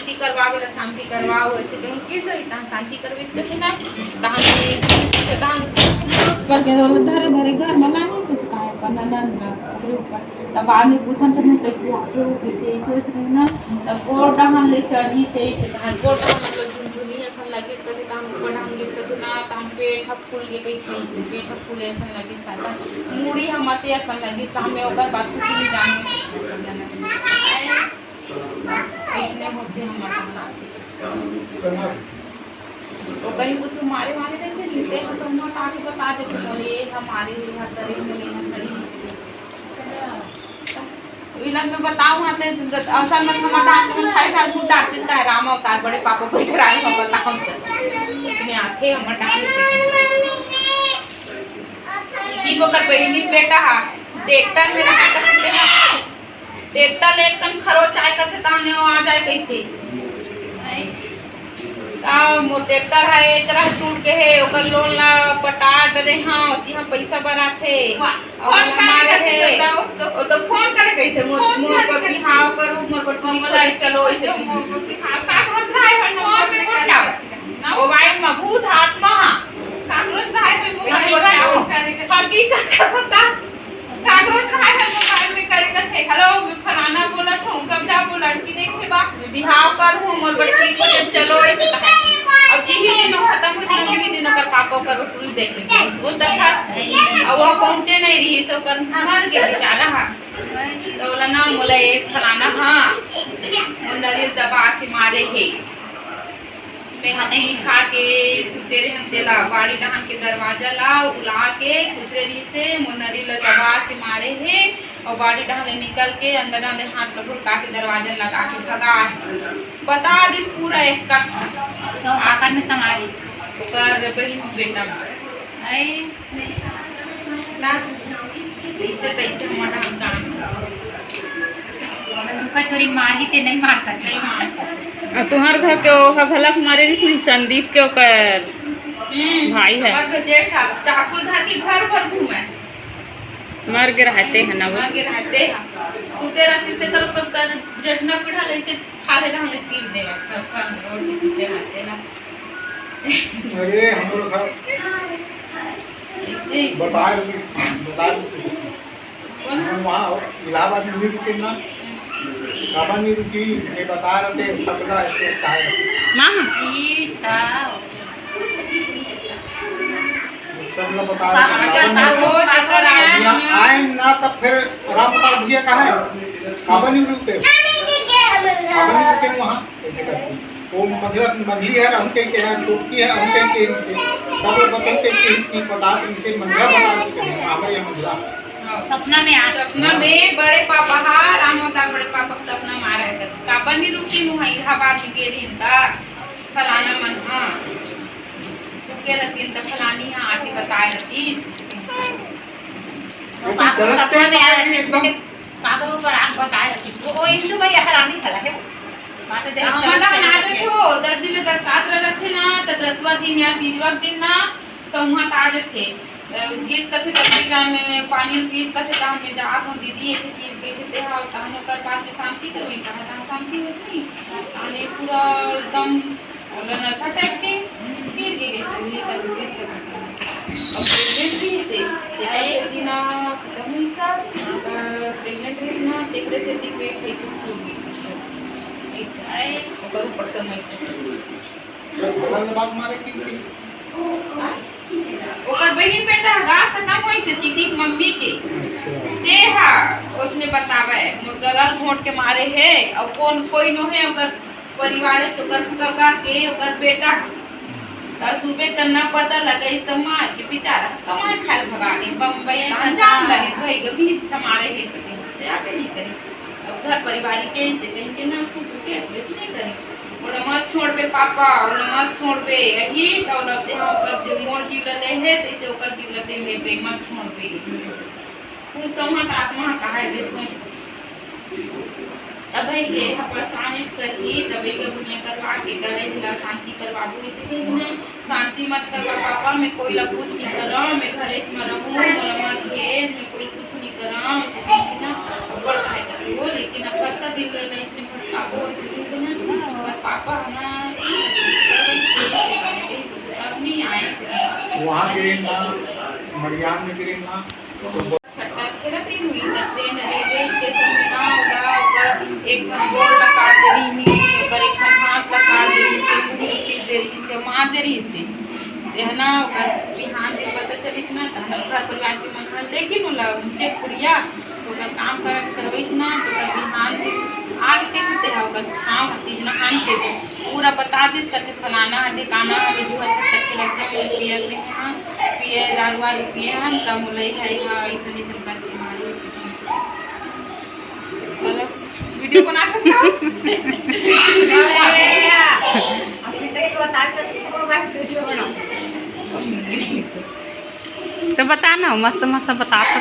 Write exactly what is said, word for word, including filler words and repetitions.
शांति करवावे ला शांति करवाओ, ऐसे कहीं के सही, तहाँ शांति करवे से कहीं ना, तहाँ में तहाँ करके धरे धरे घर में लाने से सिखाए, पर ननद ना, ओकरे ऊपर। तब बाद में पूछन तो मैं कैसे आते हो, कैसे ऐसे, ऐसे कहीं ना, तब गोड़ डहान ले चढ़ी से, ऐसे कहा, गोड़ डहान मतलब झुनझुनी ऐसा लगे, इसका तो तहाँ ऊपर डहान गिस का तो ना, तहाँ पेट ह फूल के कहीं थी से, पेट ह फूले ऐसा लगे, इसका मुड़ी हम अते ऐसा लगे, इसका हमें ओकर बात कुछ नहीं जाने। इसने होते हम अपना। वो कहीं कुछ मारे वाले रहते नहीं थे, बस हम ताकि बता देते, बोले, "ये हमारे यहाँ करी, बोले, यहाँ करी।" इलन में बताऊँ, आते असल में हम डांट के खाए खाए, खूब डांटते का है, राम अवतार बड़े पापा बैठ रहा है, हम बताऊँ तो। इसमें आते हम डांट की को कर बहिनी बेटा हा, ट्रैक्टर में रहा करते हैं। ट्रैक्टर ले एकदम खरोच आए करथे, तहने वो आ जाए कहिथे। का मोर ट्रैक्टर है, एकरा टूट के है, ओकर लोन ला पटा डरे हाँ, ओती हम पैसा बनाथे। वाह। और फोन करे हमारे कथे है। तो, तो, वो तो फोन करे कहिथे, मोर, फोन मोर करे पर कथे। बिहाव करो, मोर पर मोर टूरी पर करो, चलो, ऐसे मोर पर बिहाव। काकरो तो है, पर फोन में कौन क्या? ना। मोबाइल में भूत आत्मा। काकरो तो है, पर मोबाइल में करे कथे। हकीकत का पता। काकरो तो है, पर मोबाइल में करे कथे, "हेलो, मैं फलाना बोलत हूँ, कब जाबो लड़की देखे बा?" बिहाव कर हूँ, मोर बड़की को जब चलो, ऐसे कहा। अब यही दिन खत्म हो जाए, यही दिन ओकर पापा ओकर टूरी देखे, वो देखा। अब वो पहुँचे नहीं रही, सो कर मर गए बेचारा हा। तो बोला ना, बोला, "ए फलाना, हाँ, वो नरियल दबा के मारे हे।" मैं हाथे ही खा के सुते रहे हम तेला, बाड़ी डहान के दरवाजा ला उला के दूसरे री से मोर नरी ला दबा के मारे हे और बाड़ी डहान ले निकल के अंदर डहान ले हाथ ला घुड़का के दरवाजा लगा के भगा हे। बता दिस पूरा एक कट्ठा। तो आकर में समारी। ओकर बहिन बेटा। आई। ना, ऐसे तैसे हमर डाहन काम। उनका छोरी मारी ते नहीं मार सके। नहीं मार सके। आ, तुहर घर के ओहा घलक मारे रिस नहीं, संदीप के ओकर हम्म, भाई है। हमर तो जेठ हा, चाकू धर के घर भर घूमे। मर के रहते हैं ना वो। मर के रहते हैं। सुते रहती ते कर ओकर जेठना पीढ़ा ले से खाले जहाँ ले तीर देवा, खा, खा, और किसी के रहते ना। अरे, हमरो घर ऐसे, ऐसे। बता रही, बता रही थी। कौन? हम वहाँ इलाहाबाद में नहीं रुके ना, काबा नहीं रुकी, ये बता रहे थे, फगला ऐसे कहा है। माँ। ई का? सब लोग बता रहे थे, काबा नहीं रुकी। यहाँ आए ना, तब फिर राम पाल भैया कहा है, काबा नहीं रुके, काबा नहीं रुके वहाँ। वो मतलब मंझली है, हम कहीं के हैं, छोटकी है, हम कहीं के हैं, सब लोग बतन के कि, कि पता से इसे मंझला बता के चले, आप या मंझला। सपना में आ सपना में बड़े पापा हा, राम अवतार बड़े पापा के सपना में आ रहा है। काबर नहीं रुकी नु है, इलाहाबाद में गे रही था, फलाना मन, हाँ। रुके रहती तो फलानी हाँ आके बताए रहती। लेकिन पापा गलत सपना में आ रहा है, एकदम। पापा ऊपर आँख बताए रहती। वो, वो हिंदू भैया हरामी खड़ा है। हमारा बना देथे हो, दस दिन में दस कात रखथे ना, त दसवाँ दिन या तीजवा दिन ना, सौंहा तार देथे। अ, गीस कथे तब भी जान पानी पीस कथे, त हमने जात हम दीदी ऐसे पीस गए थे, ते हाँ, त हमने ओकर बाद में शांति करवाई, कहा त हम शांति होस नहीं। हमने पूरा एकदम ओला नशा चढ़ के गिर गे, गिर गे, गिर गे। अब प्रेग्नेंट रहिस हे, तेकर सेती ना, खत्म होइस त, अ, प्रेग्नेंट रहिस ना, तेकरे सेती पेट कइसे फूल गे। अइसे, ओकर ऊपर से मैं बंद बात मारे की, की? हाँ? ओकर बहिन बेटा गा खत्म होइस हे, चिकी के मम्मी के। अच्छा। ते हा, ओसने बतावे, मोर गला घोंट के मारे हे, अउ कोन कोई नो हे, ओकर परिवारे च ओकर कका के ओकर बेटा ह। त सुबे कन्ना पता लगइस त मार के बेचारा कमाए खाए भगा गे बम्बई। तहन जान लगिस भई गो बीच छमारे हे सके, जाबे नहीं करे। अब घर परिवार के ऐसे कहीं के ना कुछ केस वेस नहीं करे। ओला मत छोड़बे पापा, ओला मत छोड़बे, यही दौलत से हम ओकर जे मोर जीव ल ले हे, तैसे ओकर जीव ल दे लेबे, मत छोड़बे। कुछ समझ आत्मा कहा है, जे सोच तब भाई ये ह परेशान इस करही, तब एक दुनिया करवा के करे हिला शांति करवाबो, इसे कही ना, शांति मत करवा पापा, मैं कोई ला कुछ नहीं करा, मैं घरे में रहूँ, मोला मत घेर, मैं कोई कुछ नहीं करा, इसे कही ना, ऊपर काहे करबो, लेकिन अब कतका दिन ले ना इसने भटकाबो, इसे कही ना, पापा हमारे वहाँ गिरे ना, मड़ियार में गिरे ना। छट्टा खेलत रहिन हुई, त ट्रेन रेलवे स्टेशन में ना, ओला, ओकर एक ठन गोड़ ला काट दे रहिन हे, ओकर एक ठन हाथ ला काट दे रहिन हे, मुंह पीट दे रहिन हे, मार दे रहिन हे। ये ना, ओकर बिहान दिन पता चलिस ना, त हमर घर परिवार के मन ह लेगिन ओला नीचे कुरिया, ओकर काम कर-, करवइस ना, त ओकर बिहान दिन आगे के होते है, ओकर छाँव ह तीज नहान के दिन पूरा बता दिस, कथे फलाना ह, ढेकाना ह, जुआ छट्टा खेलत हे, पिए, पिए, दारू वारू पिए हन, त मोला इहाँ, इहाँ अइसन, अइसन करके मारिस। चलो, वीडियो बनात हस का? तो बता ना, मस्त मस्त बता तो।